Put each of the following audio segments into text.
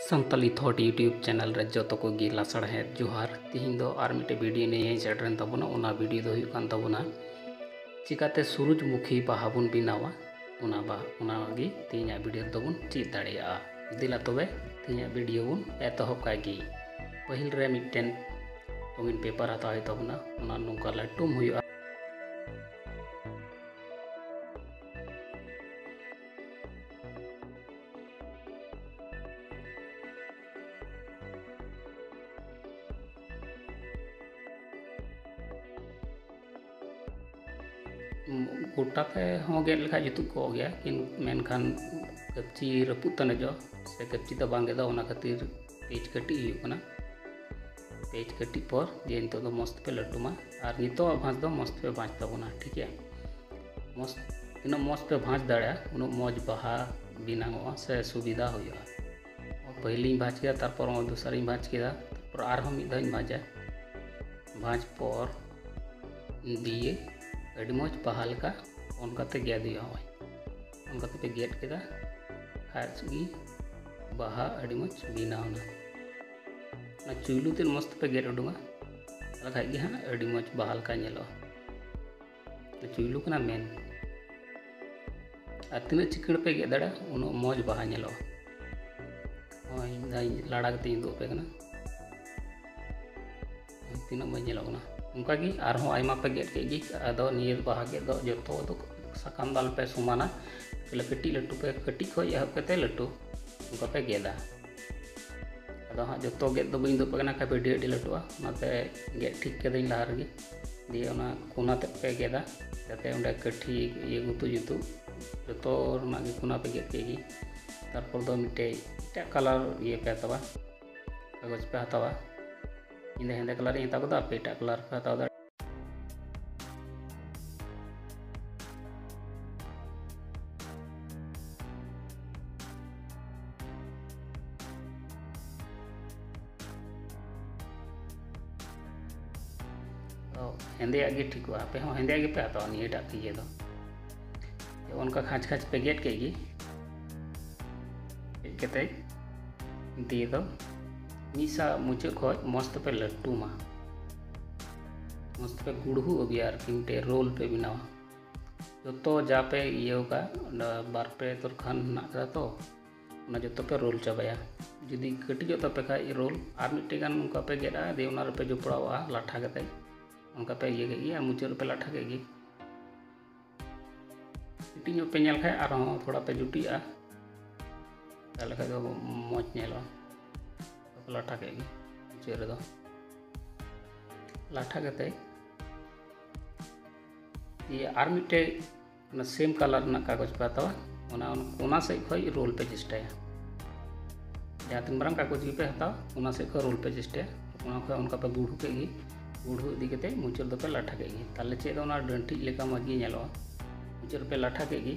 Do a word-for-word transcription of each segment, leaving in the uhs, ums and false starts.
Santali ᱛᱷᱚᱴ YouTube channel ᱨᱮ ᱡᱚᱛᱚ ᱠᱚᱜᱮ ᱞᱟᱥᱟᱲᱦᱮᱫ ᱡᱚᱦᱟᱨ᱾ ᱛᱤᱦᱤᱧ ᱫᱚ ᱟᱨ ᱢᱤᱫᱴᱮᱡ ᱵᱷᱤᱰᱤᱭᱳ ᱱᱤᱭᱮ ᱥᱮᱴᱮᱨᱮᱱ ᱛᱟᱵᱚᱱᱟ᱾ ᱚᱱᱟ ᱵᱷᱤᱰᱤᱭᱳ ᱫᱚ ᱦᱩᱭᱩᱜ ᱠᱟᱱ ᱛᱟᱵᱚᱱᱟ ᱪᱤᱠᱟᱛᱮ ᱥᱩᱨᱩᱡᱽᱢᱩᱠᱷᱤ ᱵᱟᱦᱟ ᱵᱚᱱ ᱵᱮᱱᱟᱣᱟ, ᱚᱱᱟ ᱵᱟᱦᱟ, ᱚᱱᱟ ᱜᱮ ᱛᱤᱦᱤᱧᱟᱜ ᱵᱷᱤᱰᱤᱭᱳ ᱨᱮᱫᱚ ᱵᱚᱱ ᱪᱮᱫ ᱫᱟᱲᱮᱭᱟᱜᱼᱟ᱾ ᱫᱮᱞᱟ ᱛᱚᱵᱮ ᱛᱤᱦᱤᱧᱟᱜ ᱵᱷᱤᱰᱤᱭᱳ ᱵᱚᱱ ᱮᱛᱚᱦᱚᱵ ᱠᱟᱜ ᱜᱮ᱾ ᱯᱟᱹᱦᱤᱞ ᱨᱮ ᱢᱤᱫᱴᱮᱱ ᱨᱚᱝᱜᱤᱱ ᱯᱮᱯᱟᱨ ᱦᱟᱛᱟᱣ ᱦᱩᱭᱩᱜ ᱛᱟᱵᱚᱱᱟ, ᱚᱱᱟ ᱱᱚᱝᱠᱟ ᱞᱟᱹᱴᱩᱢ ᱦᱩᱭᱩᱜᱼᱟ᱾ ᱜᱚᱴᱟ ᱛᱮ ᱦᱚᱸ ᱜᱮᱫ ᱞᱮᱠᱷᱟᱡ ᱡᱩᱛᱩᱜ ᱠᱚᱜ ᱜᱮᱭᱟ, ᱠᱤᱱ-, ᱢᱮᱱᱠᱷᱟᱱ ᱠᱟᱹᱯᱪᱤ ᱨᱟᱹᱯᱩᱫ ᱛᱟᱱᱮᱡᱚᱜᱼᱟ, ᱥᱮ ᱠᱟᱹᱯᱪᱤ ᱫᱚ ᱵᱟᱝ ᱜᱮᱫᱚᱜ, ᱚᱱᱟ ᱠᱷᱟᱹᱛᱤᱨ ᱯᱮᱡᱽ ᱠᱟᱹᱴᱤᱡ ᱦᱩᱭᱩᱜ ᱠᱟᱱᱟ᱾ ᱯᱮᱡᱽ ᱠᱟᱹᱴᱤᱡ ᱯᱚᱨ ᱡᱮ ᱱᱤᱛᱚᱜ ᱫᱚ ᱢᱚᱡᱽ ᱛᱮᱯᱮ ᱞᱟᱹᱴᱩᱢᱟ, ᱟᱨ ᱱᱤᱛᱚᱜ ᱵᱷᱟᱸᱡᱽ ᱫᱚ ᱢᱚᱡᱽ ᱛᱮᱯᱮ ᱵᱷᱟᱸᱡᱽ ᱛᱟᱵᱚᱱᱟ, ᱴᱷᱤᱠ ᱜᱮᱭᱟ? ᱢᱚᱡᱽ, ᱛᱤᱱᱟᱹᱜ ᱢᱚᱡᱽ ᱯᱮ ᱵᱷᱟᱸᱡᱽ ᱫᱟᱲᱮᱭᱟᱜᱼᱟ, ᱩᱱᱟᱹᱜ ᱢᱚᱡᱽ ᱵᱟᱦᱟ ᱵᱮᱱᱟᱣᱚᱜᱼᱟ ᱥᱮ ᱥᱩᱵᱤᱫᱷᱟ ᱦᱩᱭᱩᱜᱼᱟ᱾ ᱯᱟᱹᱦᱤᱞᱤᱧ ᱵᱷᱟᱸᱡᱽ ᱠᱮᱫᱟ, ᱛᱟᱨᱯᱚᱨ ᱱᱚᱜᱼᱚᱭ ᱫᱚᱥᱟᱨᱤᱧ ᱵᱷᱟᱸᱡᱽ ᱠᱮᱫᱟ, ᱛᱟᱨᱯᱚᱨ ᱟᱨᱦᱚᱸ ᱢᱤᱫ ᱫᱷᱟᱣᱤᱧ ᱵᱷᱟᱸᱡᱟ᱾ ᱵᱷᱟᱸᱡᱽ ᱯᱚᱨ ᱫᱤᱭᱮ ᱟᱹᱰᱤ ᱢᱚᱡᱽ ᱵᱟᱦᱟ ᱞᱮᱠᱟ ᱚᱱᱠᱟᱛᱮ ᱜᱮᱫ ᱦᱩᱭᱩᱜᱼᱟ᱾ ᱱᱚᱜᱼᱚᱭ ᱚᱱᱠᱟ ᱛᱮᱯᱮ ᱜᱮᱫ ᱠᱮᱫᱟ, ᱠᱷᱟᱡ ᱜᱮ ᱵᱟᱦᱟ ᱟᱹᱰᱤ ᱢᱚᱡᱽ ᱵᱮᱱᱟᱣ ᱮᱱᱟ᱾ ᱚᱱᱟ ᱪᱩᱭᱞᱩ ᱛᱮᱫ ᱢᱚᱡᱽ ᱛᱮᱯᱮ ᱜᱮᱫ ᱩᱰᱩᱝᱟ, ᱛᱟᱦᱚᱞᱮ ᱠᱷᱟᱡ ᱜᱮ ᱦᱟᱸᱜ ᱟᱹᱰᱤ ᱢᱚᱡᱽ ᱵᱟᱦᱟ ᱞᱮᱠᱟ ᱧᱮᱞᱚᱜᱼᱟ᱾ ᱪᱩᱭᱞᱩ ᱠᱟᱱᱟ ᱢᱮᱱ᱾ ᱟᱨ ᱛᱤᱱᱟᱹᱜ ᱪᱤᱠᱟᱹᱲ ᱯᱮ ᱜᱮᱫ ᱫᱟᱲᱮᱭᱟᱜᱼᱟ, ᱩᱱᱟᱹᱜ ᱢᱚᱡᱽ ᱵᱟᱦᱟ ᱧᱮᱞᱚᱜᱼᱟ᱾ ᱱᱚᱜᱼᱚᱭ ᱤᱧ ᱞᱟᱲᱟ ᱠᱟᱛᱮᱧ ᱩᱫᱩᱜ ᱟᱯᱮ ᱠᱟᱱᱟ, ᱛᱤᱱᱟᱹᱜ ᱢᱚᱡᱽ ᱧᱮᱞᱚᱜ ᱠᱟᱱᱟ᱾ ᱚᱱᱠᱟᱜᱮ ᱟᱨᱦᱚᱸ ᱟᱭᱢᱟ ᱯᱮ ᱜᱮᱫ ᱠᱮᱫ ᱜᱮ᱾ ᱟᱫᱚ ᱱᱤᱭᱟᱹ ᱵᱟᱦᱟ ᱜᱮᱫ ᱫᱚ ᱡᱚᱛᱚ ᱫᱚ ᱥᱟᱠᱟᱢ ᱫᱚ ᱟᱞᱚᱯᱮ ᱥᱚᱢᱟᱱᱟ, ᱵᱚᱞᱮ ᱠᱟᱹᱴᱤᱡ ᱞᱟᱹᱴᱩ ᱯᱮ, ᱠᱟᱹᱴᱤᱡ ᱠᱷᱚᱡ ᱮᱦᱚᱵ ᱠᱟᱛᱮ ᱞᱟᱹᱴᱩ ᱚᱱᱠᱟ ᱯᱮ ᱜᱮᱫᱟ᱾ ᱟᱫᱚ ᱦᱟᱸᱜ ᱡᱚᱛᱚ ᱜᱮᱫ ᱫᱚ ᱵᱟᱹᱧ ᱩᱫᱩᱜ ᱟᱯᱮ ᱠᱟᱱᱟ, ᱠᱷᱟᱡ ᱵᱷᱤᱰᱤᱭᱳ ᱟᱹᱰᱤ ᱞᱟᱹᱴᱩᱜᱼᱟ, ᱚᱱᱟᱛᱮ ᱜᱮᱫ ᱴᱷᱤᱠ ᱠᱟᱹᱫᱟᱹᱧ ᱞᱟᱦᱟ ᱨᱮᱜᱮ᱾ ᱫᱤᱭᱮ ᱚᱱᱟ ᱠᱚᱱᱟ ᱛᱮᱫ ᱯᱮ ᱜᱮᱫᱟ, ᱡᱟᱛᱮ ᱚᱸᱰᱮ ᱠᱟᱹᱴᱷᱤ ᱤᱭᱟᱹ ᱜᱩᱛᱩ ᱡᱩᱛᱩᱜ, ᱡᱚᱛᱚ ᱨᱮᱱᱟᱜ ᱜᱮ ᱠᱚᱱᱟ ᱯᱮ ᱜᱮᱫ ᱠᱮᱫ ᱜᱮ᱾ ᱛᱟᱨᱯᱚᱨ ᱫᱚ ᱢᱤᱫᱴᱮᱡ ᱮᱴᱟᱜ ᱠᱟᱞᱟᱨ ᱤᱭᱟᱹ ᱯᱮ ᱦᱟᱛᱟᱣᱟ, ᱠᱟᱜᱚᱡᱽ ᱯᱮ ᱦᱟᱛᱟᱣᱟ᱾ ᱤᱧ ᱫᱚ ᱦᱮᱸᱫᱮ ᱠᱟᱞᱟᱨ ᱤᱧ ᱦᱟᱛᱟᱣ ᱠᱮᱫᱟ, ᱟᱯᱮ ᱮᱴᱟᱜ ᱠᱟᱞᱟᱨ ᱯᱮ ᱦᱟᱛᱟᱣ ᱫᱟᱲᱮᱭᱟᱜᱼᱟ᱾ ᱛᱚ ᱦᱮᱸᱫᱮᱭᱟᱜ ᱜᱮ ᱴᱷᱤᱠᱚᱜᱼᱟ, ᱟᱯᱮ ᱦᱚᱸ ᱦᱮᱸᱫᱮᱭᱟᱜ ᱜᱮᱯᱮ ᱦᱟᱛᱟᱣᱟ ᱱᱤᱭᱟᱹᱴᱟᱜ ᱤᱭᱟᱹ ᱫᱚ᱾ ᱚᱱᱠᱟ ᱠᱷᱟᱸᱪ ᱠᱷᱟᱸᱪ ᱯᱮ ᱜᱮᱫ ᱠᱮᱫ ᱜᱮ, ᱜᱮᱫ ᱠᱟᱛᱮ ᱫᱤᱭᱮ ᱫᱚ ᱢᱤᱫ ᱥᱟ ᱢᱩᱪᱟᱹᱫ ᱠᱷᱚᱱ ᱢᱚᱡᱽ ᱛᱮᱯᱮ ᱞᱟᱹᱴᱩᱢᱟ, ᱢᱚᱡᱽ ᱛᱮᱯᱮ ᱜᱩᱲᱦᱩ ᱟᱹᱜᱩᱭᱟ ᱟᱨᱠᱤ, ᱢᱤᱫᱴᱮᱡ ᱨᱳᱞ ᱯᱮ ᱵᱮᱱᱟᱣᱟ᱾ ᱡᱚᱛᱚ ᱡᱟ ᱯᱮ ᱤᱭᱟᱹᱣ ᱠᱟᱜ, ᱚᱱᱟ ᱵᱟᱨ ᱯᱮ ᱛᱚᱨᱠᱷᱟᱱ ᱦᱮᱱᱟᱜ ᱠᱟᱫᱟ ᱛᱚ, ᱚᱱᱟ ᱡᱚᱛᱚ ᱯᱮ ᱨᱳᱞ ᱪᱟᱵᱟᱭᱟ᱾ ᱡᱩᱫᱤ ᱠᱟᱹᱴᱤᱡᱚᱜ ᱛᱟᱯᱮ ᱠᱷᱟᱡ ᱨᱳᱞ, ᱟᱨ ᱢᱤᱫᱴᱮᱡ ᱜᱟᱱ ᱚᱱᱠᱟ ᱯᱮ ᱜᱮᱫᱼᱟ, ᱫᱤᱭᱮ ᱚᱱᱟ ᱨᱮᱯᱮ ᱡᱚᱯᱲᱟᱣᱟᱜᱼᱟ ᱞᱟᱴᱷᱟ ᱠᱟᱛᱮ᱾ ᱚᱱᱠᱟ ᱯᱮ ᱤᱭᱟᱹ ᱠᱮᱫ ᱜᱮ ᱟᱨ ᱢᱩᱪᱟᱹᱫ ᱨᱮᱯᱮ ᱞᱟᱴᱷᱟ ᱠᱮᱫ ᱜᱮ᱾ ᱠᱟᱹᱴᱤᱡ ᱧᱚᱜ ᱯᱮ ᱧᱮᱞ ᱠᱷᱟᱡ ᱟᱨᱦᱚᱸ ᱛᱷᱚᱲᱟ ᱯᱮ ᱡᱩᱴᱤᱜᱼᱟ, ᱛᱟᱦᱚᱞᱮ ᱠᱷᱟᱡ ᱫᱚ ᱢᱚᱡᱽ ᱧᱮᱞᱚᱜᱼᱟ᱾ ᱞᱟᱴᱷᱟ ᱠᱮᱫ ᱜᱮ ᱢᱩᱪᱟᱹᱫ ᱨᱮᱫᱚ᱾ ᱞᱟᱴᱷᱟ ᱠᱟᱛᱮ ᱤᱭᱟᱹ ᱟᱨ ᱢᱤᱫᱴᱮᱡ ᱚᱱᱟ ᱥᱮᱢ ᱠᱟᱞᱟᱨ ᱨᱮᱱᱟᱜ ᱠᱟᱜᱚᱡᱽ ᱯᱮ ᱦᱟᱛᱟᱣᱟ, ᱚᱱᱟ ᱚᱱᱟ ᱥᱮᱫ ᱠᱷᱚᱡ ᱨᱳᱞ ᱯᱮ ᱪᱮᱥᱴᱟᱭᱟ᱾ ᱡᱟᱦᱟᱸ ᱛᱤᱱ ᱢᱟᱨᱟᱝ ᱠᱟᱜᱚᱡᱽ ᱜᱮᱯᱮ ᱦᱟᱛᱟᱣᱟ, ᱚᱱᱟ ᱥᱮᱫ ᱠᱷᱚᱡ ᱨᱳᱞ ᱯᱮ ᱪᱮᱥᱴᱟᱭᱟ᱾ ᱚᱱᱟ ᱠᱷᱚᱡ ᱚᱱᱠᱟ ᱯᱮ ᱜᱩᱲᱦᱩ ᱠᱮᱫ ᱜᱮ, ᱜᱩᱲᱦᱩ ᱤᱫᱤ ᱠᱟᱛᱮ ᱢᱩᱪᱟᱹᱫ ᱫᱚᱯᱮ ᱞᱟᱴᱷᱟ ᱠᱮᱫ ᱜᱮ᱾ ᱛᱟᱦᱚᱞᱮ ᱪᱮᱫ ᱫᱚ ᱚᱱᱟ ᱰᱟᱹᱱᱴᱷᱤᱡ ᱞᱮᱠᱟ ᱢᱚᱡᱽ ᱜᱮ ᱧᱮᱞᱚᱜᱼᱟ᱾ ᱢᱩᱪᱟᱹᱫ ᱨᱮᱯᱮ ᱞᱟᱴᱷᱟ ᱠᱮᱫ ᱜᱮ,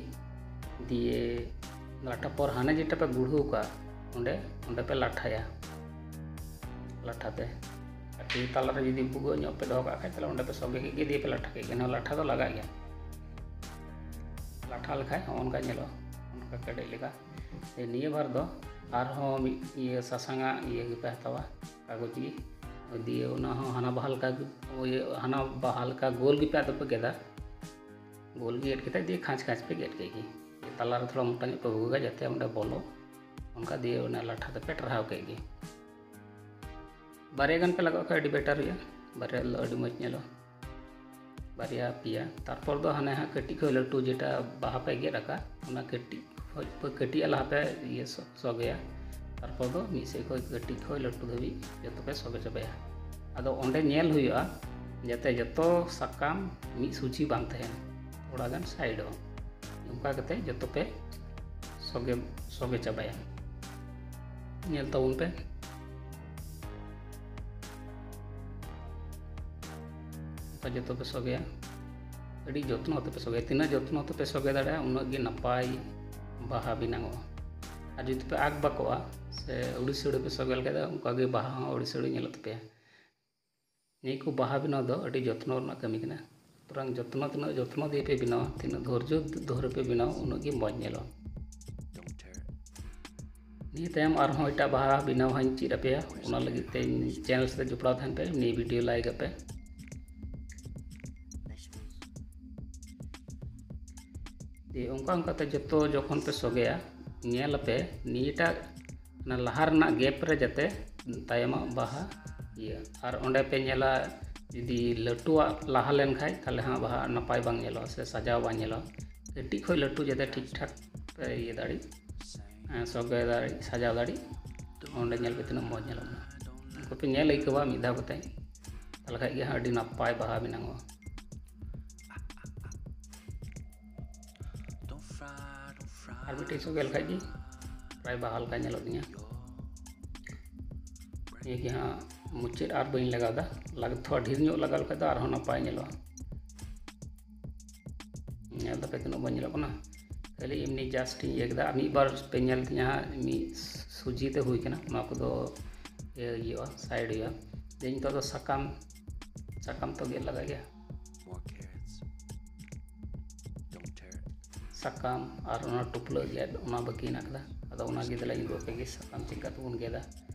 ᱫᱤᱭᱮ ᱞᱟᱴᱷᱟ ᱯᱚᱨ ᱦᱟᱱᱮ ᱡᱮᱴᱟ ᱯᱮ ᱜᱩᱲᱦᱩ ᱠᱟᱜ, ᱚᱸᱰᱮ ᱚᱸᱰᱮ ᱯᱮ ᱞᱟᱴᱷᱟᱭᱟ ᱞᱟᱴᱷᱟ ᱛᱮ᱾ ᱟᱨ ᱛᱤ ᱛᱟᱞᱟ ᱨᱮ ᱡᱩᱫᱤ ᱵᱷᱩᱜᱟᱹᱜ ᱧᱚᱜ ᱯᱮ ᱫᱚᱦᱚ ᱠᱟᱜ ᱠᱷᱟᱡ, ᱛᱟᱦᱚᱞᱮ ᱚᱸᱰᱮ ᱯᱮ ᱥᱚᱜᱮ ᱠᱮᱫ ᱜᱮ, ᱫᱤᱭᱮ ᱯᱮ ᱞᱟᱴᱷᱟ ᱠᱮᱫ ᱜᱮ᱾ ᱱᱚᱣᱟ ᱞᱟᱴᱷᱟ ᱫᱚ ᱞᱟᱜᱟᱜ ᱜᱮᱭᱟ᱾ ᱞᱟᱴᱷᱟ ᱞᱮᱠᱷᱟᱡ ᱦᱚᱸᱜᱼᱚ ᱱᱚᱝᱠᱟ ᱧᱮᱞᱚᱜᱼᱟ, ᱚᱱᱠᱟ ᱠᱮᱴᱮᱡ ᱞᱮᱠᱟ᱾ ᱱᱤᱭᱟᱹ ᱵᱟᱨ ᱫᱚ ᱟᱨᱦᱚᱸ ᱢᱤᱫ ᱤᱭᱟᱹ ᱥᱟᱥᱟᱝᱟᱜ ᱤᱭᱟᱹ ᱜᱮᱯᱮ ᱦᱟᱛᱟᱣᱟ, ᱠᱟᱜᱚᱡᱽ ᱜᱮ᱾ ᱫᱤᱭᱮ ᱚᱱᱟ ᱦᱚᱸ ᱦᱟᱱᱟ ᱵᱟᱦᱟ ᱞᱮᱠᱟ ᱜᱮ, ᱤᱭᱟᱹ ᱦᱟᱱᱟ ᱵᱟᱦᱟ ᱞᱮᱠᱟ ᱜᱳᱞ ᱜᱮᱯᱮ ᱟᱫᱚ ᱯᱮ ᱜᱮᱫᱟ᱾ ᱜᱳᱞ ᱜᱮ ᱜᱮᱫ ᱠᱟᱛᱮ ᱫᱤᱭᱮ ᱠᱷᱟᱸᱪ ᱠᱷᱟᱸᱪ ᱯᱮ ᱜᱮᱫ ᱠᱮᱫ ᱜᱮ᱾ ᱛᱟᱞᱟ ᱨᱮ ᱛᱷᱚᱲᱟ ᱢᱚᱴᱟ ᱧᱚᱜ ᱯᱮ ᱵᱷᱩᱜᱟᱹᱜᱟ ᱡᱟᱛᱮ ᱚᱸᱰᱮ ᱵᱚᱞᱚ, ᱚᱱᱠᱟ ᱫᱤᱭᱮ ᱚᱱᱟ ᱞᱟᱴᱷᱟ ᱛᱮᱯᱮ ᱴᱟᱨᱦᱟᱣ ᱠᱮᱫ ᱜᱮ᱾ ᱵᱟᱨᱭᱟ ᱜᱟᱱ ᱯᱮ ᱞᱟᱜᱟᱣ ᱠᱷᱟᱡ ᱟᱹᱰᱤ ᱵᱮᱴᱟᱨ ᱦᱩᱭᱩᱜᱼᱟ, ᱵᱟᱨᱭᱟ ᱫᱚ ᱟᱹᱰᱤ ᱢᱚᱡᱽ ᱧᱮᱞᱚᱜᱼᱟ᱾ ᱵᱟᱨᱭᱟ ᱯᱮᱭᱟ, ᱛᱟᱨᱯᱚᱨ ᱫᱚ ᱦᱟᱱᱮ ᱦᱟᱸᱜ ᱠᱟᱹᱴᱤᱡ ᱠᱷᱚᱡ ᱞᱟᱹᱴᱩ ᱡᱮᱴᱟ ᱵᱟᱦᱟ ᱯᱮ ᱜᱮᱫ ᱟᱠᱟᱫ, ᱚᱱᱟ ᱠᱟᱹᱴᱤᱡ ᱠᱷᱚᱡ ᱯᱮ, ᱠᱟᱹᱴᱤᱡ ᱟᱜ ᱞᱟᱦᱟ ᱯᱮ ᱤᱭᱟᱹ ᱥᱚ-, ᱥᱚᱜᱮᱭᱟ᱾ ᱛᱟᱨᱯᱚᱨ ᱫᱚ ᱢᱤᱫ ᱥᱮᱫ ᱠᱷᱚᱡ ᱠᱟᱹᱴᱤᱡ ᱠᱷᱚᱡ ᱞᱟᱹᱴᱩ ᱫᱷᱟᱹᱵᱤᱡ ᱡᱚᱛᱚ ᱯᱮ ᱥᱚᱜᱮ ᱪᱟᱵᱟᱭᱟ᱾ ᱟᱫᱚ ᱚᱸᱰᱮ ᱧᱮᱞ ᱦᱩᱭᱩᱜᱼᱟ ᱡᱟᱛᱮ ᱡᱚᱛᱚ ᱥᱟᱠᱟᱢ ᱢᱤᱫ ᱥᱩᱪᱤ ᱵᱟᱝ ᱛᱟᱦᱮᱱ, ᱛᱷᱚᱲᱟ ᱜᱟᱱ ᱥᱟᱭᱤᱰᱚᱜᱼᱟ᱾ ᱚᱱᱠᱟ ᱠᱟᱛᱮ ᱡᱚᱛᱚ ᱯᱮ ᱥᱚᱜᱮ, ᱥᱚᱜᱮ ᱪᱟᱵᱟᱭᱟ᱾ ᱧᱮᱞ ᱛᱟᱵᱚᱱ ᱯᱮ᱾ ᱚᱱᱠᱟ ᱡᱚᱛᱚ ᱯᱮ ᱥᱚᱜᱮᱭᱟ᱾ ᱟᱹᱰᱤ ᱡᱚᱛᱱᱚ ᱛᱮᱯᱮ ᱥᱚᱜᱮᱭᱟ᱾ ᱛᱤᱱᱟᱹᱜ ᱡᱚᱛᱱᱚ ᱛᱮᱯᱮ ᱥᱚᱜᱮ ᱫᱟᱲᱮᱭᱟᱜᱼᱟ, ᱩᱱᱟᱹᱜ ᱜᱮ ᱱᱟᱯᱟᱭ ᱵᱟᱦᱟ ᱵᱮᱱᱟᱣᱚᱜᱼᱟ᱾ ᱟᱨ ᱡᱩᱫᱤ ᱯᱮ ᱟᱠ ᱵᱟᱠᱚᱜᱼᱟ ᱥᱮ ᱟᱹᱣᱲᱤ ᱥᱟᱹᱣᱲᱤ ᱯᱮ ᱥᱚᱜᱮ ᱞᱮᱠᱷᱟᱡ ᱫᱚ ᱚᱱᱠᱟ ᱜᱮ ᱵᱟᱦᱟ ᱦᱚᱸ ᱟᱹᱣᱲᱤ ᱥᱟᱹᱣᱲᱤ ᱧᱮᱞᱚᱜ ᱛᱟᱯᱮᱭᱟ᱾ ᱱᱤᱭᱟᱹ ᱠᱚ ᱵᱟᱦᱟ ᱵᱮᱱᱟᱣ ᱫᱚ ᱟᱹᱰᱤ ᱡᱚᱛᱱᱚ ᱨᱮᱱᱟᱜ ᱠᱟᱹᱢᱤ ᱠᱟᱱᱟ᱾ ᱥᱩᱛᱚᱨᱟᱝ ᱡᱚᱛᱱᱚ, ᱛᱤᱱᱟᱹᱜ ᱡᱚᱛᱱᱚ ᱫᱤᱭᱮ ᱯᱮ ᱵᱮᱱᱟᱣᱟ, ᱛᱤᱱᱟᱹᱜ ᱫᱷᱳᱨᱡᱚ ᱫᱷᱚᱨᱮ ᱯᱮ ᱵᱮᱱᱟᱣᱟ, ᱩᱱᱟᱹᱜ ᱜᱮ ᱢᱚᱡᱽ ᱧᱮᱞᱚᱜᱼᱟ᱾ ᱱᱤᱭᱟᱹ ᱛᱟᱭᱚᱢ ᱟᱨᱦᱚᱸ ᱮᱴᱟᱜ ᱵᱟᱦᱟ ᱵᱮᱱᱟᱣ ᱦᱚᱸᱧ ᱪᱮᱫ ᱟᱯᱮᱭᱟ, ᱚᱱᱟ ᱞᱟᱹᱜᱤᱫ ᱛᱮ channel ᱥᱟᱛᱮ ᱡᱚᱯᱲᱟᱣ ᱛᱟᱦᱮᱱ ᱯᱮ, ᱱᱤᱭᱟᱹ video like ᱟᱯᱮ᱾ ᱫᱤᱭᱮ ᱚᱱᱠᱟ ᱚᱱᱠᱟᱛᱮ ᱡᱚᱛᱚ ᱡᱚᱠᱷᱚᱱ ᱯᱮ ᱥᱚᱜᱮᱭᱟ, ᱧᱮᱞ ᱟᱯᱮ ᱱᱤᱭᱟᱹᱴᱟᱜ ᱚᱱᱟ ᱞᱟᱦᱟ ᱨᱮᱱᱟᱜ gap ᱨᱮ ᱡᱟᱛᱮ ᱛᱟᱭᱚᱢᱟᱜ ᱵᱟᱦᱟ ᱤᱭᱟᱹ᱾ ᱟᱨ ᱚᱸᱰᱮ ᱯᱮ ᱧᱮᱞᱟ ᱡᱩᱫᱤ ᱞᱟᱹᱴᱩᱣᱟᱜ ᱞᱟᱦᱟ ᱞᱮᱱᱠᱷᱟᱡ, ᱛᱟᱦᱚᱞᱮ ᱦᱟᱸᱜ ᱵᱟᱦᱟ ᱱᱟᱯᱟᱭ ᱵᱟᱝ ᱧᱮᱞᱚᱜᱼᱟ ᱥᱮ ᱥᱟᱡᱟᱣ ᱵᱟᱝ ᱧᱮᱞᱚᱜᱼᱟ᱾ ᱠᱟᱹᱴᱤᱡ ᱠᱷᱚᱡ ᱞᱟᱹᱴᱩ ᱡᱟᱛᱮ ᱴᱷᱤᱠ ᱴᱷᱟᱠ ᱯᱮ ᱤᱭᱟᱹ ᱫᱟᱲᱮᱜ, ᱦᱮᱸ, ᱥᱚᱜᱮ ᱫᱟᱲᱮᱜ, ᱥᱟᱡᱟᱣ ᱫᱟᱲᱮᱜ᱾ ᱚᱸᱰᱮ ᱧᱮᱞ ᱯᱮ ᱛᱤᱱᱟᱹᱜ ᱢᱚᱡᱽ ᱧᱮᱞᱚᱜ ᱠᱟᱱᱟ᱾ ᱩᱱᱠᱩ ᱯᱮ ᱧᱮᱞ ᱟᱹᱭᱠᱟᱹᱣᱟ ᱢᱤᱫ ᱫᱷᱟᱣ ᱠᱟᱛᱮ, ᱛᱟᱦᱚᱞᱮ ᱠᱷᱟᱡ ᱜᱮ ᱦᱟᱸᱜ ᱟᱹᱰᱤ ᱱᱟᱯᱟᱭ ᱵᱟᱦᱟ ᱵᱮᱱᱟᱣᱚᱜᱼᱟ᱾ ᱟᱨ ᱢᱤᱫᱴᱮᱡ ᱥᱚᱜᱮ ᱞᱮᱠᱷᱟᱡ ᱜᱮ ᱯᱨᱟᱭ ᱵᱟᱦᱟ ᱞᱮᱠᱟ ᱧᱮᱞᱚᱜ ᱛᱤᱧᱟᱹ᱾ ᱱᱤᱭᱟᱹ ᱜᱮ ᱦᱟᱸᱜ ᱢᱩᱪᱟᱹᱫ ᱟᱨ ᱵᱟᱹᱧ ᱞᱟᱜᱟᱣᱫᱟ᱾ ᱞᱟᱜ-, ᱛᱷᱚᱲᱟ ᱰᱷᱮᱨ ᱧᱚᱜ ᱞᱟᱜᱟᱣ ᱞᱮᱠᱷᱟᱡ ᱫᱚ ᱟᱨᱦᱚᱸ ᱱᱟᱯᱟᱭ ᱧᱮᱞᱚᱜᱼᱟ᱾ ᱧᱮᱞ ᱫᱟᱯᱮ ᱛᱤᱱᱟᱹᱜ ᱢᱚᱡᱽ ᱧᱮᱞᱚᱜ ᱠᱟᱱᱟ? ᱠᱷᱟᱹᱞᱤ ᱮᱢᱱᱤ just ᱤᱧ ᱤᱭᱟᱹ ᱠᱮᱫᱟ᱾ ᱟᱨ ᱢᱤᱫ ᱵᱟᱨ ᱯᱮ ᱧᱮᱞ ᱛᱤᱧᱟ ᱦᱟᱸᱜ, ᱢᱤᱫ ᱥᱚᱡᱷᱮ ᱛᱮ ᱦᱩᱭ ᱠᱟᱱᱟ, ᱚᱱᱟ ᱠᱚᱫᱚ ᱤᱭᱟᱹ ᱦᱩᱭᱩᱜᱼᱟ, side ᱦᱩᱭᱩᱜᱼᱟ᱾ ᱡᱮ ᱱᱤᱛᱚᱜ ᱫᱚ ᱥᱟᱠᱟᱢ, ᱥᱟᱠᱟᱢ ᱛᱚ ᱜᱮᱫ ᱞᱟᱜᱟᱜ ᱜᱮᱭᱟ᱾ ᱥᱟᱠᱟᱢ ᱟᱨ ᱚᱱᱟ ᱴᱩᱯᱞᱟᱹᱜ ᱜᱮᱫ, ᱚᱱᱟ ᱵᱟᱹᱠᱤ ᱦᱮᱱᱟᱜ ᱠᱟᱫᱟ᱾ ᱟᱫᱚ ᱚᱱᱟ ᱜᱮ ᱫᱮᱞᱟᱧ ᱩᱫᱩᱜ ᱟᱯᱮ ᱜᱮ, ᱥᱟᱠᱟᱢ ᱪᱮᱫ ᱞᱮᱠᱟ ᱛᱮᱵᱚᱱ ᱜᱮᱫᱟ᱾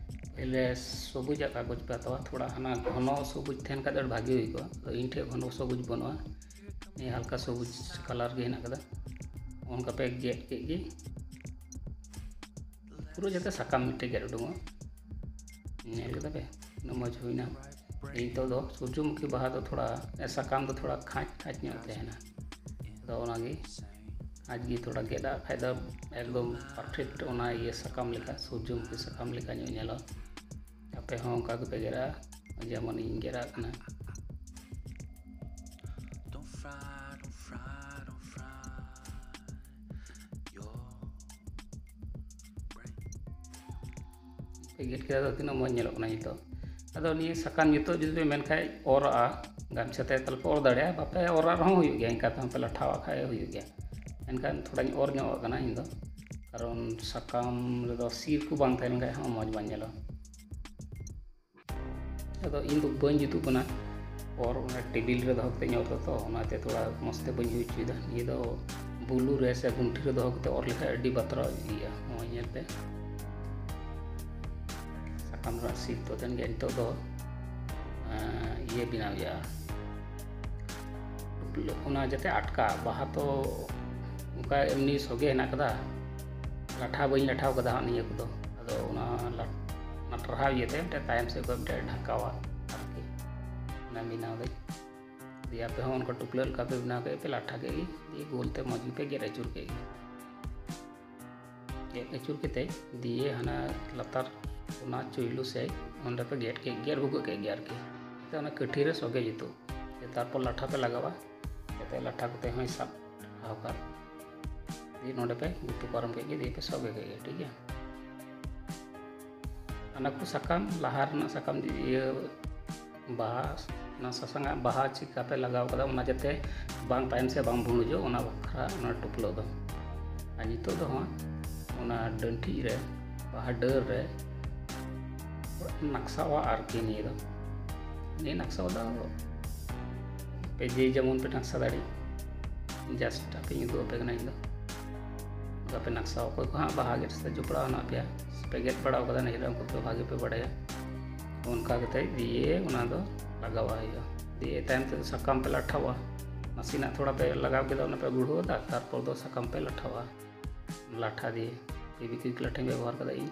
ᱯᱮᱦᱞᱮ ᱥᱚᱵᱩᱡᱟᱜ ᱠᱟᱜᱚᱡᱽ ᱯᱮ ᱦᱟᱛᱟᱣᱟ, ᱛᱷᱚᱲᱟ ᱦᱟᱱᱟ ᱜᱷᱚᱱᱚ ᱥᱚᱵᱩᱡ ᱛᱟᱦᱮᱱ ᱠᱷᱟᱡ ᱫᱚ ᱟᱹᱰᱤ ᱵᱷᱟᱜᱮ ᱦᱩᱭ ᱠᱚᱜᱼᱟ᱾ ᱟᱫᱚ ᱤᱧ ᱴᱷᱮᱡ ᱜᱷᱚᱱᱚ ᱥᱚᱵᱩᱡ ᱵᱟᱹᱱᱩᱜᱼᱟ, ᱱᱤᱭᱟᱹ ᱦᱟᱞᱠᱟ ᱥᱚᱵᱩᱡ colour ᱜᱮ ᱦᱮᱱᱟᱜ ᱠᱟᱫᱟ᱾ ᱚᱱᱠᱟ ᱯᱮ ᱜᱮᱫ ᱠᱮᱫ ᱜᱮ, ᱯᱩᱨᱟᱹ ᱡᱟᱛᱮ ᱥᱟᱠᱟᱢ ᱢᱤᱫᱴᱮᱡ ᱜᱮᱫ ᱩᱰᱩᱝᱚᱜ᱾ ᱧᱮᱞ ᱠᱮᱫᱟ ᱯᱮ, ᱩᱱᱟᱹᱜ ᱢᱚᱡᱽ ᱦᱩᱭᱱᱟ᱾ ᱱᱤᱛᱚᱜ ᱫᱚ ᱥᱩᱨᱡᱚᱢᱩᱠᱷᱤ ᱵᱟᱦᱟ ᱫᱚ ᱛᱷᱚᱲᱟ, ᱮ, ᱥᱟᱠᱟᱢ ᱫᱚ ᱛᱷᱚᱲᱟ ᱠᱷᱟᱸᱪ ᱠᱷᱟᱸᱪ ᱧᱚᱜ ᱛᱟᱦᱮᱱᱟ᱾ ᱟᱫᱚ ᱚᱱᱟᱜᱮ ᱠᱷᱟᱸᱪ ᱜᱮ ᱛᱷᱚᱲᱟ ᱜᱮᱫᱟᱜ ᱠᱷᱟᱡ ᱫᱚ ᱮᱠᱫᱚᱢ perfect ᱚᱱᱟ ᱤᱭᱟᱹ ᱥᱟᱠᱟᱢ ᱞᱮᱠᱟ, ᱥᱩᱨᱡᱚᱢᱩᱠᱷᱤ ᱥᱟᱠᱟᱢ ᱞᱮᱠᱟ ᱧᱚᱜ ᱧᱮᱞᱚᱜᱼᱟ᱾ ᱟᱯᱮ ᱦᱚᱸ ᱚᱱᱠᱟ ᱜᱮᱯᱮ ᱜᱮᱫᱟ, ᱡᱮᱢᱚᱱ ᱤᱧ ᱜᱮᱫᱟᱜ ᱠᱟᱱᱟ᱾ ᱯᱮ ᱜᱮᱫ ᱠᱮᱫᱟ, ᱫᱚ ᱛᱤᱱᱟᱹᱜ ᱢᱚᱡᱽ ᱧᱮᱞᱚᱜ ᱠᱟᱱᱟ ᱱᱤᱛᱚᱜ᱾ ᱟᱫᱚ ᱱᱤᱭᱟᱹ ᱥᱟᱠᱟᱢ ᱱᱤᱛᱚᱜ ᱡᱩᱫᱤ ᱯᱮ ᱢᱮᱱ ᱠᱷᱟᱡ ᱚᱨᱟᱜᱼᱟ, ᱜᱟᱢᱪᱷᱟ ᱛᱮ, ᱛᱟᱦᱞᱮ ᱯᱮ ᱚᱨ ᱫᱟᱲᱮᱭᱟᱜᱼᱟ᱾ ᱵᱟᱯᱮ ᱚᱨᱟᱜ ᱨᱮᱦᱚᱸ ᱦᱩᱭᱩᱜ ᱜᱮᱭᱟ, ᱤᱱᱠᱟ ᱛᱮᱦᱚᱸ ᱯᱮ ᱞᱟᱴᱷᱟᱣᱟᱜ ᱠᱷᱟᱡ ᱦᱩᱭᱩᱜ ᱜᱮᱭᱟ᱾ ᱮᱱᱠᱷᱟᱱ ᱛᱷᱚᱲᱟᱧ ᱚᱨ ᱧᱚᱜ ᱟᱜ ᱠᱟᱱᱟ ᱤᱧ ᱫᱚ, ᱠᱟᱨᱚᱱ ᱥᱟᱠᱟᱢ ᱨᱮᱫᱚ ᱥᱤᱨ ᱠᱚ ᱵᱟᱝ ᱛᱟᱦᱮᱸ ᱞᱮᱱ ᱠᱷᱟᱡ ᱦᱚᱸ ᱢᱚᱡᱽ ᱵᱟᱝ ᱧᱮᱞᱚᱜᱼᱟ᱾ ᱟᱫᱚ ᱤᱧ ᱫᱚ ᱵᱟᱹᱧ ᱡᱩᱛᱩᱜ ᱠᱟᱱᱟ, ᱚᱨ ᱚᱱᱟ ᱴᱮᱵᱤᱞ ᱨᱮ ᱫᱚᱦᱚ ᱠᱟᱛᱮ ᱤᱧ ᱚᱨ ᱫᱟ ᱛᱚ, ᱚᱱᱟᱛᱮ ᱛᱷᱚᱲᱟ ᱢᱚᱡᱽ ᱛᱮ ᱵᱟᱹᱧ ᱦᱩᱭ ᱦᱚᱪᱚᱭᱮᱫᱟ᱾ ᱱᱤᱭᱟᱹ ᱫᱚ ᱵᱩᱞᱩ ᱨᱮ ᱥᱮ ᱜᱩᱱᱴᱷᱤ ᱨᱮ ᱫᱚᱦᱚ ᱠᱟᱛᱮ ᱚᱨ ᱞᱮᱠᱷᱟᱡ ᱟᱹᱰᱤ ᱵᱟᱛᱨᱟᱣ ᱤᱭᱟᱹᱜᱼᱟ᱾ ᱱᱚᱜᱼᱚᱭ ᱧᱮᱞ ᱯᱮ, ᱥᱟᱠᱟᱢ ᱨᱮᱱᱟᱜ ᱥᱤᱫ ᱠᱟᱛᱮᱫ ᱜᱮ ᱱᱤᱛᱚᱜ ᱫᱚ ᱤᱭᱟᱹ ᱵᱮᱱᱟᱣ ᱦᱩᱭᱩᱜᱼᱟ᱾ ᱚᱱᱟ ᱡᱟᱛᱮ ᱟᱴᱠᱟ, ᱵᱟᱦᱟ ᱛᱚ ᱚᱱᱠᱟ ᱮᱢᱱᱤ ᱥᱚᱜᱮ ᱦᱮᱱᱟᱜ ᱠᱟᱫᱟ, ᱞᱟᱴᱷᱟ ᱵᱟᱹᱧ ᱞᱟᱴᱷᱟᱣ ᱠᱟᱫᱟ ᱦᱟᱸᱜ ᱱᱤᱭᱟᱹ ᱠᱚᱫᱚ᱾ ᱟᱫᱚ ᱚᱱᱟ ᱞᱟ- ᱚᱱᱟ ᱴᱟᱨᱦᱟᱣ ᱤᱭᱟᱹᱛᱮ ᱢᱤᱫᱴᱮᱱ ᱛᱟᱭᱚᱢ ᱥᱮᱫ ᱠᱷᱚᱱ ᱢᱤᱫᱴᱮᱱ ᱰᱷᱟᱠᱟᱣᱟ ᱟᱨᱠᱤ, ᱚᱱᱟ ᱵᱮᱱᱟᱣ ᱫᱟᱹᱧ᱾ ᱫᱤᱭᱮ ᱟᱯᱮ ᱦᱚᱸ ᱚᱱᱠᱟ ᱴᱩᱯᱞᱟᱹᱜ ᱞᱮᱠᱟ ᱯᱮ ᱵᱮᱱᱟᱣ ᱠᱮᱫ ᱯᱮ, ᱞᱟᱴᱷᱟ ᱠᱮᱫ ᱜᱮ, ᱫᱤᱭᱮ ᱜᱳᱞ ᱛᱮ ᱢᱚᱡᱽ ᱜᱮᱯᱮ ᱜᱮᱫ ᱟᱹᱪᱩᱨ ᱠᱮᱫ ᱜᱮ᱾ ᱜᱮᱫ ᱟᱹᱪᱩᱨ ᱠᱟᱛᱮ ᱫᱤᱭᱮ ᱦᱟᱱᱟ ᱞᱟᱛᱟᱨ ᱚᱱᱟ ᱪᱩᱭᱞᱩ ᱥᱮᱫ ᱚᱸᱰᱮ ᱯᱮ ᱜᱮᱫ ᱠᱮᱫ, ᱜᱮᱫ ᱵᱷᱩᱜᱟᱹᱜ ᱠᱮᱫ ᱜᱮ ᱟᱨᱠᱤ, ᱡᱟᱛᱮ ᱚᱱᱟ ᱠᱟᱹᱴᱷᱤ ᱨᱮ ᱥᱚᱜᱮ ᱡᱩᱛᱩᱜ᱾ ᱛᱟᱨᱯᱚᱨ ᱞᱟᱴᱷᱟ ᱯᱮ ᱞᱟᱜᱟᱣᱟ, ᱡᱟᱛᱮ ᱞᱟᱴᱷᱟ ᱠᱚᱛᱮ ᱦᱚᱸᱭ ᱥᱟᱵ ᱴᱷᱟᱶ ᱠᱟᱜ᱾ ᱫᱤᱭᱮ ᱱᱚᱰᱮ ᱯᱮ ᱜᱩᱛᱩ ᱯᱟᱨᱚᱢ ᱠᱮᱫ ᱜᱮ, ᱫᱤᱭᱮ ᱯᱮ ᱥᱚᱜᱮ ᱠᱮᱫ ᱜᱮ, ᱴᱷᱤᱠ ᱜᱮᱭᱟ᱾ ᱚᱱᱟ ᱠᱚ ᱥᱟᱠᱟᱢ, ᱞᱟᱦᱟ ᱨᱮᱱᱟᱜ ᱥᱟᱠᱟᱢ ᱤᱭᱟᱹ ᱵᱟᱦᱟ, ᱚᱱᱟ ᱥᱟᱥᱟᱝᱟᱜ ᱵᱟᱦᱟ ᱪᱤᱠᱟ ᱯᱮ ᱞᱟᱜᱟᱣ ᱠᱟᱫᱟ, ᱚᱱᱟ ᱡᱟᱛᱮ ᱵᱟᱝ ᱛᱟᱭᱚᱢ ᱥᱮᱫ ᱵᱟᱝ ᱵᱷᱩᱲᱩᱡᱚᱜ, ᱚᱱᱟ ᱵᱟᱠᱷᱨᱟ ᱚᱱᱟ ᱴᱩᱯᱞᱟᱹᱜ ᱫᱚ᱾ ᱟᱨ ᱱᱤᱛᱚᱜ ᱫᱚ ᱦᱟᱸᱜ ᱚᱱᱟ ᱰᱟᱹᱱᱴᱷᱤᱡ ᱨᱮ, ᱵᱟᱦᱟ ᱰᱟᱹᱨ ᱨᱮ ᱱᱟᱠᱥᱟᱣᱟ ᱟᱨᱠᱤ᱾ ᱱᱤᱭᱟᱹ ᱫᱚ, ᱱᱤᱭᱟᱹ ᱱᱟᱠᱥᱟ ᱫᱚ ᱯᱮ ᱡᱮ ᱡᱮᱢᱚᱱ ᱯᱮ ᱱᱟᱠᱥᱟ ᱫᱟᱲᱮᱭᱟᱜ, just ᱟᱯᱮᱧ ᱩᱫᱩᱜ ᱟᱯᱮ ᱠᱟᱱᱟ ᱤᱧ ᱫᱚ᱾ ᱟᱯᱮ ᱱᱟᱠᱥᱟ ᱚᱠᱚᱭ ᱠᱚ ᱦᱟᱸᱜ ᱵᱟᱦᱟ ᱜᱮᱫ ᱥᱟᱛᱮ ᱡᱚᱯᱲᱟᱣ ᱦᱮᱱᱟᱜ ᱯᱮᱭᱟ, ᱯᱮ ᱜᱮᱫ ᱵᱟᱲᱟᱣ ᱠᱟᱫᱟ, ᱱᱤᱭᱟᱹ ᱫᱚ ᱩᱱᱠᱩ ᱫᱚ ᱵᱷᱟᱜᱮ ᱯᱮ ᱵᱟᱲᱟᱭᱟ᱾ ᱚᱱᱠᱟ ᱠᱟᱛᱮ ᱫᱤᱭᱮ ᱚᱱᱟ ᱫᱚ ᱞᱟᱜᱟᱣᱟᱜ ᱦᱩᱭᱩᱜᱼᱟ᱾ ᱫᱤᱭᱮ ᱛᱟᱭᱚᱢ ᱛᱮᱫᱚ ᱥᱟᱠᱟᱢ ᱯᱮ ᱞᱟᱴᱷᱟᱣᱟ, ᱱᱟᱥᱮᱱᱟᱜ ᱛᱷᱚᱲᱟ ᱯᱮ ᱞᱟᱜᱟᱣ ᱠᱮᱫᱟ, ᱚᱱᱟ ᱯᱮ ᱜᱩᱲᱦᱩᱣᱟᱫᱟ, ᱛᱟᱨᱯᱚᱨ ᱫᱚ ᱥᱟᱠᱟᱢ ᱯᱮ ᱞᱟᱴᱷᱟᱣᱟ᱾ ᱞᱟᱴᱷᱟ ᱫᱤᱭᱮ ᱯᱷᱮᱵᱤᱠᱩᱭᱤᱠ ᱞᱟᱴᱷᱟᱧ ᱵᱮᱵᱚᱦᱟᱨ ᱠᱟᱫᱟ ᱤᱧ᱾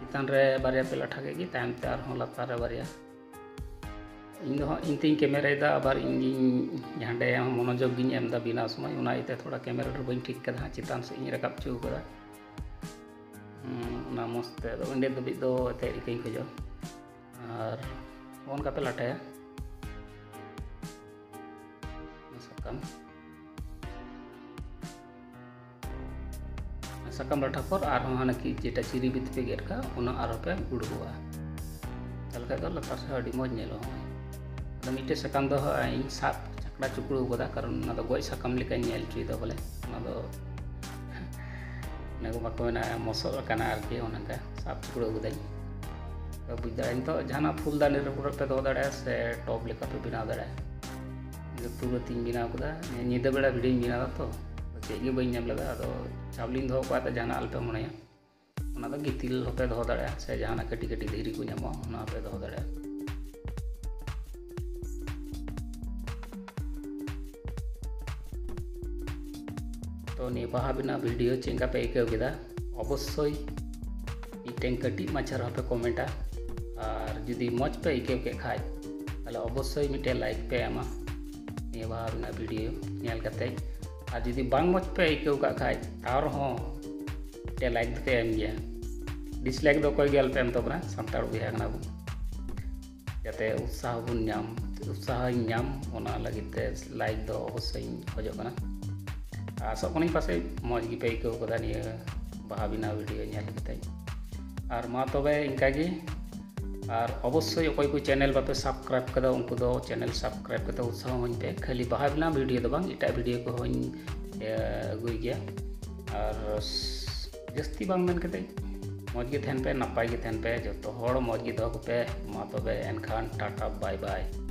ᱪᱮᱛᱟᱱ ᱨᱮ ᱵᱟᱨᱭᱟ ᱯᱮ ᱞᱟᱴᱷᱟ ᱠᱮᱫ ᱜᱮ, ᱛᱟᱭᱚᱢ ᱛᱮ ᱟᱨᱦᱚᱸ ᱞᱟᱛᱟᱨ ᱨᱮ ᱵᱟᱨᱭᱟ᱾ ᱤᱧ ᱫᱚ ᱦᱟᱸᱜ ᱤᱧ ᱛᱤᱧ ᱠᱮᱢᱮᱨᱟᱭᱮᱫᱟ, ᱟᱵᱟᱨ ᱤᱧ ᱜᱤᱧ ᱦᱟᱸᱰᱮ ᱢᱚᱱᱳᱡᱳᱜᱽ ᱜᱤᱧ ᱮᱢ ᱮᱫᱟ ᱵᱮᱱᱟᱣ ᱥᱚᱢᱚᱭ, ᱚᱱᱟ ᱤᱭᱟᱹᱛᱮ ᱛᱷᱚᱲᱟ ᱠᱮᱢᱮᱨᱟ ᱫᱚ ᱵᱟᱹᱧ ᱴᱷᱤᱠ ᱠᱟᱫᱟ ᱦᱟᱸᱜ, ᱪᱮᱛᱟᱱ ᱥᱮᱫ ᱤᱧ ᱨᱟᱠᱟᱵ ᱦᱚᱪᱚ ᱠᱟᱫᱟ᱾ ᱦᱩᱸ, ᱚᱱᱟ ᱢᱚᱡᱽ ᱛᱮ ᱟᱫᱚ ᱚᱸᱰᱮ ᱫᱷᱟᱹᱵᱤᱡ ᱫᱚ ᱮᱱᱛᱮᱫ ᱤᱠᱟᱹᱧ ᱠᱷᱚᱡᱚᱜᱼᱟ᱾ ᱟᱨ ᱱᱚᱜᱼᱚ ᱱᱚᱝᱠᱟ ᱯᱮ ᱞᱟᱴᱷᱟᱭᱟ᱾ ᱥᱟᱠᱟᱢ ᱥᱟᱠᱟᱢ ᱞᱟᱴᱷᱟ ᱯᱚᱨ ᱟᱨᱦᱚᱸ ᱦᱟᱱᱟ ᱠᱤ ᱡᱮᱴᱟ ᱪᱤᱨᱤ ᱵᱤᱛ ᱯᱮ ᱜᱮᱫ ᱠᱟᱜ, ᱚᱱᱟ ᱟᱨᱦᱚᱸ ᱯᱮ ᱜᱩᱲᱦᱩᱣᱟ᱾ ᱛᱟᱦᱞᱮ ᱠᱷᱟᱡ ᱫᱚ ᱞᱟᱛᱟᱨ ᱥᱮᱫ ᱟᱹᱰᱤ ᱢᱚᱡᱽ ᱧᱮᱞᱚᱜᱼᱟ᱾ ᱟᱫᱚ ᱢᱤᱫᱴᱮᱡ ᱥᱟᱠᱟᱢ ᱫᱚ ᱦᱟᱸᱜ ᱤᱧ ᱥᱟᱵ ᱪᱟᱠᱲᱟ ᱪᱩᱠᱲᱩ ᱠᱟᱫᱟ, ᱠᱟᱨᱚᱱ ᱚᱱᱟ ᱫᱚ ᱜᱚᱡ ᱥᱟᱠᱟᱢ ᱞᱮᱠᱟᱧ ᱧᱮᱞ ᱦᱚᱪᱚᱭᱮᱫᱟ ᱵᱚᱞᱮ᱾ ᱚᱱᱟ ᱫᱚ ᱚᱱᱟ ᱠᱚ ᱵᱟᱠᱚ ᱢᱮᱱᱟ ᱢᱚᱥᱚᱜ ᱟᱠᱟᱱᱟ ᱟᱨᱠᱤ, ᱚᱱᱠᱟ ᱥᱟᱵ ᱪᱩᱠᱲᱩ ᱠᱟᱹᱫᱟᱹᱧ᱾ ᱛᱚ ᱵᱩᱡᱽ ᱫᱟᱲᱮᱭᱟᱜᱼᱟ, ᱱᱤᱛᱚᱜ ᱡᱟᱦᱟᱱᱟᱜ ᱯᱷᱩᱞᱫᱟᱱᱤ ᱨᱮ ᱯᱩᱨᱟᱹ ᱯᱮ ᱫᱚᱦᱚ ᱫᱟᱲᱮᱭᱟᱜᱼᱟ ᱥᱮ ᱴᱚᱵ ᱞᱮᱠᱟ ᱯᱮ ᱵᱮᱱᱟᱣ ᱫᱟᱲᱮᱭᱟᱜᱼᱟ᱾ ᱤᱧ ᱫᱚ ᱯᱩᱨᱟᱹ ᱛᱤᱧ ᱵᱮᱱᱟᱣ ᱠᱮᱫᱟ, ᱧᱤᱫᱟᱹ ᱵᱮᱲᱟ ᱵᱷᱤᱰᱤᱭᱳᱧ ᱵᱮᱱᱟᱣ ᱫᱟ ᱛᱚ, ᱪᱮᱫ ᱜᱮ ᱵᱟᱹᱧ ᱧᱟᱢ ᱞᱮᱫᱟ᱾ ᱟᱫᱚ ᱪᱟᱣᱞᱮᱧ ᱫᱚᱦᱚ ᱠᱟᱜᱼᱟ, ᱛᱚ ᱡᱟᱦᱟᱱᱟᱜ ᱟᱞᱚᱯᱮ ᱢᱚᱱᱮᱭᱟ᱾ ᱚᱱᱟ ᱫᱚ ᱜᱤᱛᱤᱞ ᱦᱚᱸᱯᱮ ᱫᱚᱦᱚ ᱫᱟᱲᱮᱭᱟᱜᱼᱟ, ᱥᱮ ᱡᱟᱦᱟᱱᱟᱜ ᱠᱟᱹᱴᱤᱡ ᱠᱟᱹᱴᱤᱡ ᱫᱷᱤᱨᱤ ᱠᱚ ᱧᱟᱢᱚᱜᱼᱟ, ᱚᱱᱟ ᱦᱚᱸᱯᱮ ᱫᱚᱦᱚ ᱫᱟᱲᱮᱭᱟᱜᱼᱟ᱾ ᱛᱚ ᱱᱤᱭᱟᱹ ᱵᱟᱦᱟ ᱵᱮᱱᱟᱣ ᱵᱷᱤᱰᱤᱭᱳ ᱪᱮᱫ ᱞᱮᱠᱟ ᱯᱮ ᱟᱹᱭᱠᱟᱹᱣ ᱠᱮᱫᱟ? ᱚᱵᱚᱥᱥᱳᱭ ᱢᱤᱫᱴᱮᱱ ᱠᱟᱹᱴᱤᱡ ᱢᱟᱪᱷᱟ ᱨᱮᱦᱚᱸ ᱯᱮ ᱠᱚᱢᱮᱱᱴᱟ, ᱟᱨ ᱡᱩᱫᱤ ᱢᱚᱡᱽ ᱯᱮ ᱟᱹᱭᱠᱟᱹᱣ ᱠᱮᱫ ᱠᱷᱟᱡ, ᱛᱟᱦᱞᱮ ᱚᱵᱚᱥᱥᱳᱭ ᱢᱤᱫᱴᱮᱱ ᱞᱟᱭᱤᱠ ᱯᱮ ᱮᱢᱟ ᱱᱤᱭᱟᱹ ᱵᱟᱦᱟ ᱨᱮᱱᱟᱜ ᱵᱷᱤᱰᱤᱭᱳ ᱧᱮᱞ ᱠᱟᱛᱮ᱾ ᱟᱨ ᱡᱩᱫᱤ ᱵᱟᱝ ᱢᱚᱡᱽ ᱯᱮ ᱟᱹᱭᱠᱟᱹᱣ ᱠᱟᱜ ᱠᱷᱟᱡ, ᱛᱟᱣ ᱨᱮᱦᱚᱸ ᱢᱤᱫᱴᱮᱱ ᱞᱟᱭᱤᱠ ᱫᱚᱯᱮ ᱮᱢ ᱜᱮᱭᱟ᱾ ᱰᱤᱥᱞᱟᱭᱤᱠ ᱫᱚ ᱚᱠᱚᱭ ᱜᱮ ᱟᱞᱚᱯᱮ ᱮᱢ ᱛᱟᱵᱚᱱᱟ, ᱥᱟᱱᱛᱟᱲ ᱵᱚᱭᱦᱟ ᱠᱟᱱᱟ ᱵᱚᱱ᱾ ᱡᱟᱛᱮ ᱩᱛᱥᱟᱦᱚ ᱵᱚᱱ ᱧᱟᱢ, ᱩᱛᱥᱟᱦᱚᱧ ᱧᱟᱢ, ᱚᱱᱟ ᱞᱟᱹᱜᱤᱫ ᱛᱮ ᱞᱟᱭᱤᱠ ᱫᱚ ᱚᱵᱚᱥᱥᱳᱭᱤᱧ ᱠᱷᱚᱡᱚᱜ ᱠᱟᱱᱟ᱾ ᱟᱥᱚᱜ ᱠᱟᱹᱱᱟᱹᱧ ᱯᱟᱥᱮᱡ ᱢᱚᱡᱽ ᱜᱮᱯᱮ ᱟᱹᱭᱠᱟᱹᱣ ᱠᱟᱫᱟ ᱱᱤᱭᱟᱹ ᱵᱟᱦᱟ ᱵᱮᱱᱟᱣ ᱵᱷᱤᱰᱤᱭᱳ ᱧᱮᱞ ᱠᱟᱛᱮ᱾ ᱟᱨ ᱢᱟ ᱛᱚᱵᱮ ᱤᱱᱠᱟ ᱜᱮ᱾ ᱟᱨ ᱚᱵᱚᱥᱥᱳᱭ ᱚᱠᱚᱭ ᱠᱚ ᱪᱮᱱᱮᱞ ᱵᱟᱯᱮ ᱥᱟᱵᱥᱠᱨᱟᱭᱤᱵ ᱠᱟᱫᱟ, ᱩᱱᱠᱩ ᱫᱚ ᱪᱮᱱᱮᱞ ᱥᱟᱵᱥᱠᱨᱟᱭᱤᱵ ᱠᱟᱛᱮ ᱩᱛᱥᱟᱦᱚ ᱤᱢᱟᱹᱧ ᱯᱮ᱾ ᱠᱷᱟᱹᱞᱤ ᱵᱟᱦᱟ ᱵᱮᱱᱟᱣ ᱵᱷᱤᱰᱤᱭᱳ ᱫᱚ ᱵᱟᱝ, ᱮᱴᱟᱜ ᱵᱷᱤᱰᱤᱭᱳ ᱠᱚᱦᱚᱸᱧ, ᱮ, ᱟᱹᱜᱩᱭ ᱜᱮᱭᱟ᱾ ᱟᱨ ᱡᱟᱹᱥᱛᱤ ᱵᱟᱝ ᱢᱮᱱ ᱠᱟᱛᱮ ᱢᱚᱡᱽ ᱜᱮ ᱛᱟᱦᱮᱱ ᱯᱮ, ᱱᱟᱯᱟᱭ ᱜᱮ ᱛᱟᱦᱮᱱ ᱯᱮ, ᱡᱚᱛᱚ ᱦᱚᱲ ᱢᱚᱡᱽ ᱜᱮ ᱫᱚᱦᱚ ᱠᱚᱯᱮ᱾ ᱢᱟ ᱛᱚᱵᱮ ᱮᱱᱠᱷᱟᱱ ᱴᱟᱴᱟ, ᱵᱟᱭ ᱵᱟᱭ᱾